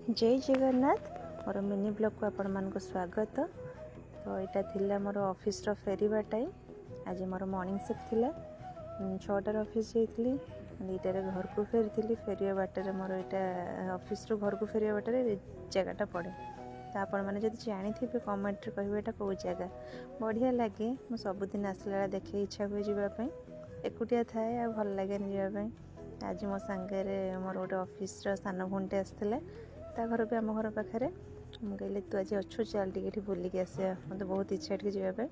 ଜୟ ଜଗନ୍ନାଥ। ମୋର ମିନି ବ୍ଲଗ୍କୁ ଆପଣମାନଙ୍କୁ ସ୍ୱାଗତ। ତ ଏଇଟା ଥିଲା ମୋର ଅଫିସର ଫେରିବା ଟାଇମ୍। ଆଜି ମୋର ମର୍ଣ୍ଣିଂ ସିଫ୍ଟ ଥିଲା। 6ଟାରେ ଅଫିସ୍ ଯାଇଥିଲି, 2ଟାରେ ଘରକୁ ଫେରିଥିଲି। ଫେରିବା ବାଟରେ ମୋର ଏଇଟା ଅଫିସରୁ ଘରକୁ ଫେରିବା ବାଟରେ ଜାଗାଟା ପଡ଼େ। ତ ଆପଣମାନେ ଯଦି ଜାଣିଥିବେ, କମେଣ୍ଟରେ କହିବେ ଏଇଟା କେଉଁ ଜାଗା। ବଢ଼ିଆ ଲାଗେ। ମୁଁ ସବୁଦିନ ଆସିଲା ବେଳେ ଦେଖେ, ଇଚ୍ଛା ହୁଏ ଯିବା ପାଇଁ। ଏକୁଟିଆ ଥାଏ ଆଉ ଭଲ ଲାଗେନି ଯିବା ପାଇଁ। ଆଜି ମୋ ସାଙ୍ଗରେ ମୋର ଗୋଟେ ଅଫିସର ସାନ ଭଉଣୀଟେ ଆସିଥିଲା। ତା ଘର ବି ଆମ ଘର ପାଖରେ। ମୁଁ କହିଲି, ତୁ ଆଜି ଅଛୁ, ଚାଲ ଟିକେ ଏଠି ବୁଲିକି ଆସିବା, ମୋତେ ବହୁତ ଇଚ୍ଛା ଏଠିକି ଯିବା ପାଇଁ।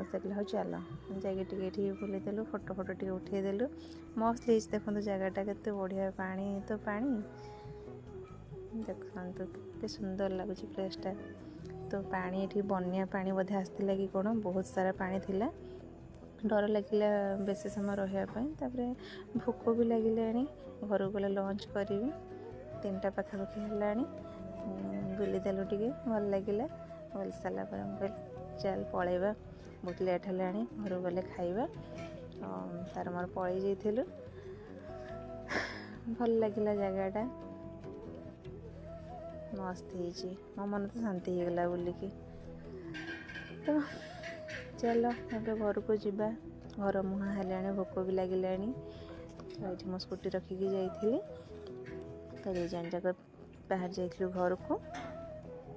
ସେ କହିଲେ, ହଉ ଚାଲ। ଯାଇକି ଟିକେ ଏଠି ବୁଲିଦେଲୁ, ଫଟୋ ଫଟୋ ଟିକେ ଉଠେଇଦେଲୁ। ମସ୍ତ ହେଇଛି। ଦେଖନ୍ତୁ ଜାଗାଟା କେତେ ବଢ଼ିଆ। ପାଣି ତ ପାଣି, ଦେଖନ୍ତୁ କେତେ ସୁନ୍ଦର ଲାଗୁଛି ପ୍ଲେସ୍ଟା। ତ ପାଣି ଏଠି ବନ୍ୟା ପାଣି ବୋଧେ ଆସିଥିଲା କି କ'ଣ, ବହୁତ ସାରା ପାଣି ଥିଲା। ଡର ଲାଗିଲା ବେଶୀ ସମୟ ରହିବା ପାଇଁ। ତାପରେ ଭୋକ ବି ଲାଗିଲାଣି, ଘରକୁ ଗଲେ ଲଞ୍ଚ କରିବି। 3ଟା ପାଖାପାଖି ହେଲାଣି। ବୁଲିଦେଲୁ ଟିକେ, ଭଲ ଲାଗିଲା। ବୁଲି ସାରିଲା ପରେ ମୁଁ କହିଲି, ଚାଲ ପଳେଇବା, ବହୁତ ଲେଟ୍ ହେଲାଣି, ଘରକୁ ଗଲେ ଖାଇବା। ତାର ମୋର ପଳେଇ ଯାଇଥିଲୁ। ଭଲ ଲାଗିଲା ଜାଗାଟା, ମସ୍ତ ହେଇଛି। ମୋ ମନ ତ ଶାନ୍ତି ହେଇଗଲା ବୁଲିକି। ତ ଚାଲ ଏବେ ଘରକୁ ଯିବା। ଘର ମୁହାଁ ହେଲାଣି, ଭୋକ ବି ଲାଗିଲାଣି। ଏଇଠି ମୋ ସ୍କୁଟି ରଖିକି ଯାଇଥିଲି। ତ ଦୁଇ ଜଣ ଯାକ ବାହାରି ଯାଇଥିଲୁ ଘରକୁ।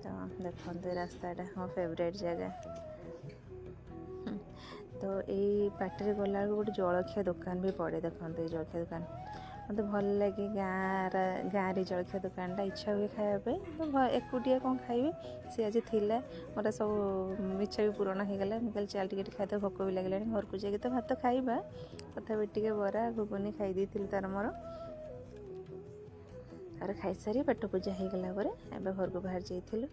ତ ଦେଖନ୍ତୁ ଏ ରାସ୍ତାଟା ମୋ ଫେଭରେଟ୍ ଜାଗା। ତ ଏଇ ବାଟରେ ଗଲାବେଳକୁ ଗୋଟେ ଜଳଖିଆ ଦୋକାନ ବି ପଡ଼େ। ଦେଖନ୍ତୁ ଏଇ ଜଳଖିଆ ଦୋକାନ ମୋତେ ଭଲ ଲାଗେ। ଗାଁରେ ଜଳଖିଆ ଦୋକାନଟା ଇଚ୍ଛା ହୁଏ ଖାଇବା ପାଇଁ। ତ ଏକୁଟିଆ କ'ଣ ଖାଇବି? ସେ ଆଜି ଥିଲା, ମୋର ସବୁ ଇଚ୍ଛା ବି ପୂରଣ ହେଇଗଲା। ମୁଁ କହିଲି, ଚାଲ ଟିକେ ଖାଇଦେବା, ଭୋକ ବି ଲାଗିଲାଣି। ଘରକୁ ଯାଇକି ତ ଭାତ ଖାଇବା, ତଥାପି ଟିକେ ବରା ଘୁଗୁନି ଖାଇ ଦେଇଥିଲୁ ତାର ମୋର। ତାପରେ ଖାଇସାରି ପେଟ ପୂଜା ହେଇଗଲା ପରେ ଏବେ ଘରକୁ ବାହାରି ଯାଇଥିଲୁ।